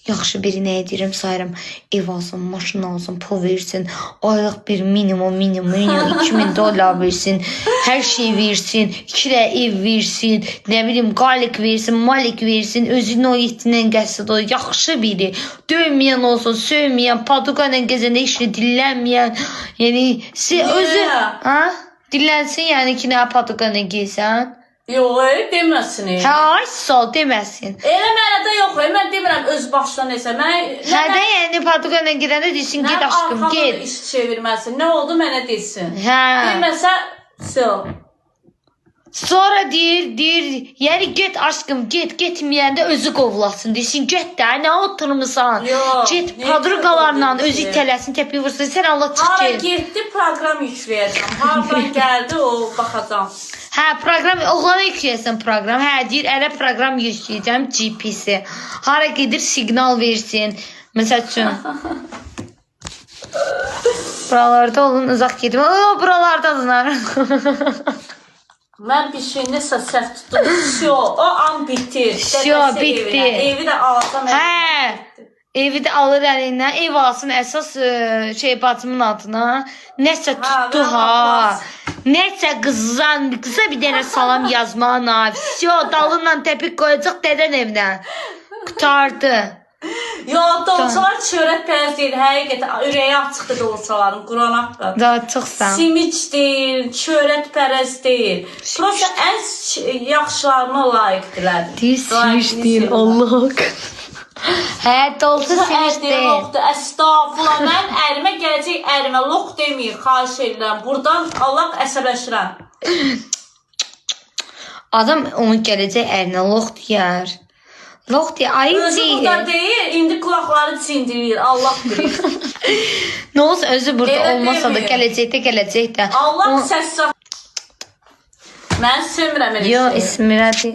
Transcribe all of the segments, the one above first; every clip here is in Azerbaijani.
Yaxşı biri nə edirəm sayıram. Ev alsın, maşın alsın, pul versin, aylıq bir minimum, minimum, minimum 2000 dollar versin, hər şey versin, 2 də ev versin, nə bilim qalik versin, malik versin, özünün o yetindən qəsd o yaxşı biri. Döyməyən olsun, söyməyən, paduqa ilə gəzən, heç nə dillənməyən. Yəni özü Niyə? ha? Dillənsin yəni ki, nə paduqa ilə gezsən? Yox, deməsin. Hə, ay sağ ol deməsin. Elə mənada yox, mən demirəm öz başına nəsə. Mən Hə də yəni paduqa ilə gedəndə desin get aşkım, get. İş çevirməsin. Nə oldu mənə desin. Hə. Deməsə, so. Sonra deyir, yəni get aşkım, get, getməyəndə özü qovlasın. Desin get də, nə oturmusan? Yox, Get niyə padruqalarla qovlayır özü ki? itələsin, təpiyi vursun. Sən Allah çıx Hara get. getdi proqram yükləyəcəm. Hardan gəldi o baxacam. Hə, proqram oğlana yükləyəsən proqram. Hə, deyir ərə proqram yükləyəcəm GPS. Hara gedir siqnal versin. Məsəl üçün. Buralarda olun, uzaq getmə. O, buralardadırlar. Mən bir şey nəsə səhv tutdum. Şo, o an bitir. Şo, Dədəsi bitdi. evinə. Evi də alsam. Hə. Evi də alır əlindən. Ev alsın əsas şey bacımın adına. Nəsə tutdu mən ha. atlas. Nəsə qızdan, qıza bir dənə salam yazmağına. Vsyo, dalınla təpik qoyacaq dədən evinə. Qurtardı. Yox, dolçalar çörək pərəz deyil. Həqiqətən ürəyi açıqdır dolçaların, Quran haqqı. Daha çıxsan. Simic deyil, çörək pərəz deyil. Prosta ən yaxşılarına layiqdirlər. Deyir simiş deyil, Allah haqqı. Hə, dolsa simiş Ər deyil, deyil. loxdur. Əstağfurullah, mənim ərimə gələcək ərimə lox deməyin, xahiş edirəm. Burdan Allah əsəbləşirəm. Adam onun gələcək ərinə lox deyər. Lox deyər, ayı Özü burada deyil. deyil, indi qulaqları çindirir, Allah bilir. Nə olsa özü burada Elə olmasa da deməyin. gələcəkdə gələcək də. Allah O- səs sağ. Mən sevmirəm elə Yo, şeyi. İsmirədir.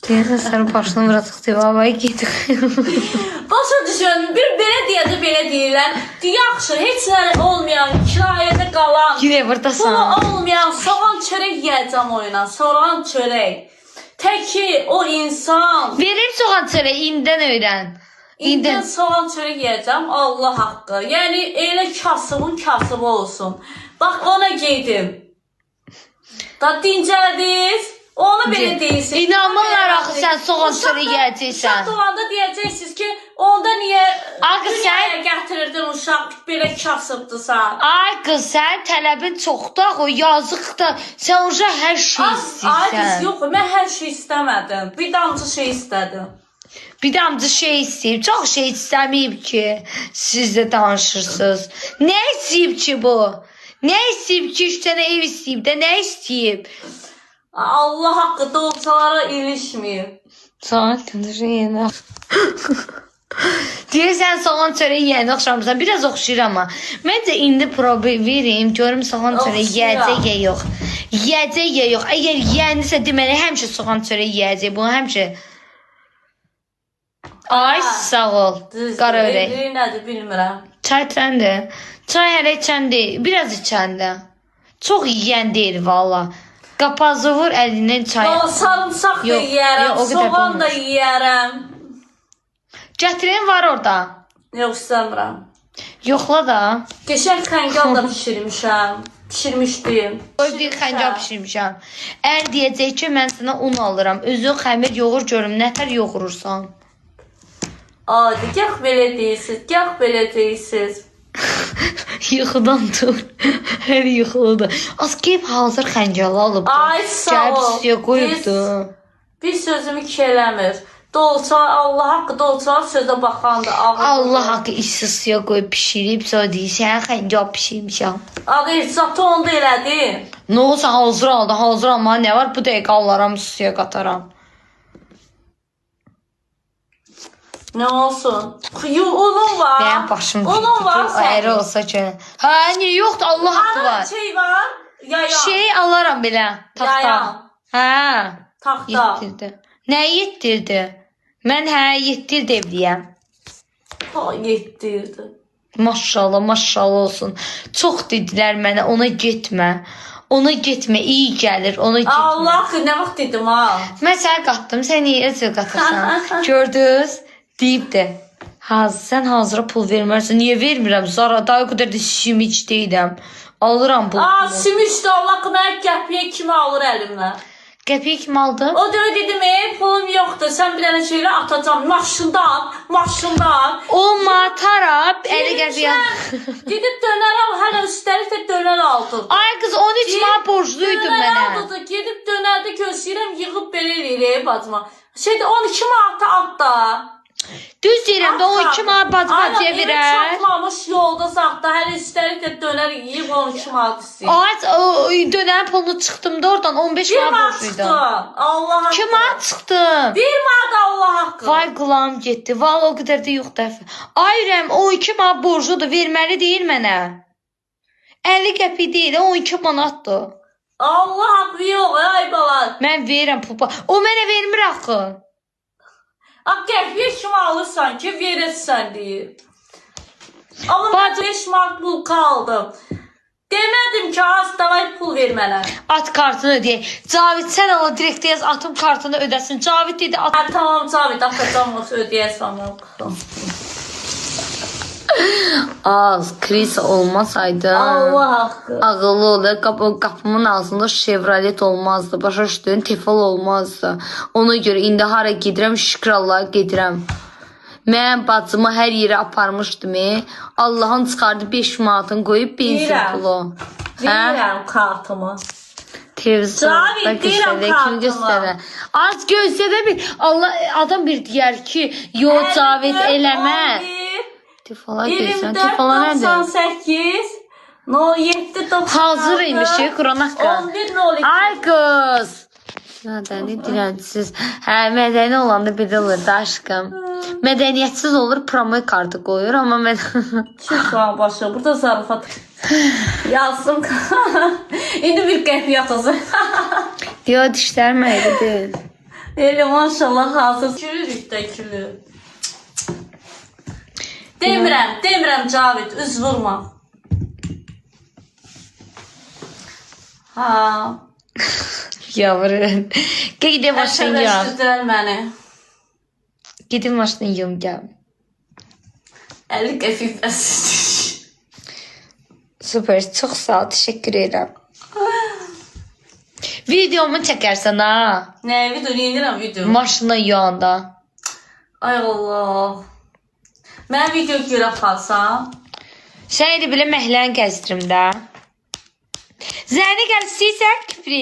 Deyirsən sənin başını vuracaq divabaya gedir. Başa düşün, bir belə deyəcək, belə deyirlər. Yaxşı, heç nə olmayan, kirayədə qalan, Yenə pulu buradasan. olmayan, soğan çörək yeyəcəm oyuna, soğan çörək. Təki o insan Verim soğan çörəyi indidən öyrən. İndi İndi soğan çörək yeyəcəm, Allah haqqı. Yəni elə kasıbın kasıbı olsun. Bax ona gedim. Da dincəldiz. Onu belə deyirsiniz. İnanmırlar axı sən soğan çörəyi yeyəcəksən. Uşaq doğanda deyəcəksiniz ki, onda niyə Axı dünyaya gətirirdin uşaq belə kasıbdırsa? Ay qız, sənin tələbin çoxdur axı, yazıq da. Sən uşaq hər şey Ay qız, istəyirsən. yox, mən hər şey istəmədim. Bir damcı şey istədim. Bir damcı şey istəyib, çox şey istəməyib ki, siz də danışırsınız. Nə istəyib ki bu? Nə istəyib ki, 3 dənə ev istəyib də, nə istəyib? Allah haqqı dolçalara ilişməyib. Soğan çörəyi yeyənə. Deyirsən soğan çörəyi yeyənə oxşamırsan. Biraz oxşayır amma. Məncə indi probi verim, görüm soğan çörəyi Oxşayıram. yeyəcək ya yox. Yeyəcək ya yox. Əgər yeyəndirsə deməli həmişə soğan çörəyi yeyəcək. Bunu həmişə. Ay sağ ol. Düzdür, Qara ürək. Evliliyi nədir bilmirəm. Çay içəndir. Çay hələ içən deyil. Biraz içəndə. Çox yeyən deyil valla. Qapazı vur əlindən çay. Valla sarımsaq da Yox, yeyərəm, yox, o qədər də soğan da olmur. yeyərəm. Gətirin var orada. Yox, istəmirəm. Yoxla da. Qəşəng xəngəl də bişirmişəm. Bişirmişdim. Qoy bir xəncər bişirmişəm. Ər deyəcək ki, mən sənə un alıram. Özün xəmir yoğur görüm, nətər yoğurursan. Adi, gah belə deyirsiz, gah belə deyirsiz. Yuxudan dur. Hər yuxuludur. Az qeyb hazır xəncəli alıbdı. Ay, sağ Gəlib ol. suya qoyubdu. Bir sözümü iki eləmir. Dolça, Allah haqqı dolçalar sözə baxandı. Ağır. Allah haqqı isti suya qoyub bişirib, sonra deyirsən, xəncəl bişirmişəm. Ağır, zatı onda elədi. Nə olsa hazır aldı, hazır almağa nə var? Bu dəqiqə alaram, suya qataram. Nə olsun? Unun var. Mənim başım Unun var gedir. Əri sənin. olsa ki. Hə, niyə yoxdur? Allah haqqı Ana var. şey var. Yayan. Şey alaram belə, taxta. Yayan. Hə. Taxta. Yetdirdi. Nə yetdirdi? Mən hə yetdirdi evliyəm. Ha, yetdirdi. Maşallah, maşallah olsun. Çox dedilər mənə, ona getmə. Ona getmə, iyi gəlir, ona getmə. Allah haqqı nə vaxt dedim ha? Mən sənə qatdım, sən niyə özün qatırsan? Gördünüz? Deyib də. Sən hazıra pul vermərsən. Niyə vermirəm? Zara, daha o qədər də simic deyiləm. Alıram pul. Aa, simiş də Allah mənə qəpiyə kimi alır əlimdən. Qəpiyə kim aldı? O da dedim, pulum yoxdur. Sən bir dənə şeylə atacam. Maşından, maşından. O matara 50 qəpiyə. Gedib dönər al, hələ üstəlik də dönər aldım. Ay qız 13 manat borcluydun Dönər mənə. aldı, gedib dönərdə gözləyirəm, yığıb belə eləyir bacıma. Şeydə 12 manata at da. Düz deyirəm də 12 manat bacı bacıya Aynen, evə verər. çatmamış yolda saxta, hələ üstəlik də dönər yeyib 12 manat istəyir. Ay o dönər pulunu çıxdım da oradan 15 Bir manat manat borcluydum. çıxdı. Allah haqqı. 2 manat çıxdım. Bir manat Allah haqqı. Vay qulağım getdi. Vallahi o qədər də yox dəfə. Ay ürəyim 12 manat borcludur, verməli deyil mənə. 50 qəpik deyil, 12 manatdır. Allah haqqı yox, ay bala. Mən verirəm pul. O mənə vermir axı. A qəpiyə kimi alırsan ki, verəsən deyir. Amma mən 5 manat pul qaldım. Demədim ki, az davay pul ver mənə. At kartını ödəyək. Cavid sən ala direkt yaz atım kartını ödəsin. Cavid dedi at. Ha, tamam Cavid, atacağım olsa ödəyəsən. Az kriz olmasaydı. Allah haqqı. Ağıllı olur. Qapımın ağzında Chevrolet olmazdı. Başa düşdün? Tefal olmazdı. Ona görə indi hara gedirəm, şükür Allaha gedirəm. Mən bacımı hər yerə aparmışdım. Allahın çıxardı 5 manatını qoyub benzin Deyirəm. pulu. Hə? Deyirəm kartımı. Televizyonda Cavid, deyirəm göstərə, kim kartımı. göstərə? Az gözlədə bir Allah adam bir deyər ki, yo Cavid eləmə. 11, Tefala gözlən, 24, tefala nədir? 98, 07, 96. Hazır imiş, Quran haqqı. 11, 02. Ay qız. Mədəni dilənçisiz. Hə, mədəni olanda belə olur da aşkım. Mədəniyyətsiz olur, promoy kartı qoyur, amma mən Çıx başı, burada zarafat yazdım. İndi bir qəpiyə atacaq. Yo, dişlərim əyri deyil. Elə maşallah hazır. Gülürük də gülür. Demirəm, demirəm Cavid, üz vurma. Ha. Yavrum. Gedim maşını yuyum. Əsəbləşdirdilər məni. Gedim maşını yuyum gəl. 50 qəpik bəs. Süper, çox sağ ol, təşəkkür edirəm. Videomu çəkərsən ha. Nə video, neyinirəm video? Maşını yuyanda. Ay Allah. Mən video görə aparsam. Sən elə belə məhləni gəzdirim də. Zəni gəl istəyirsən kifri.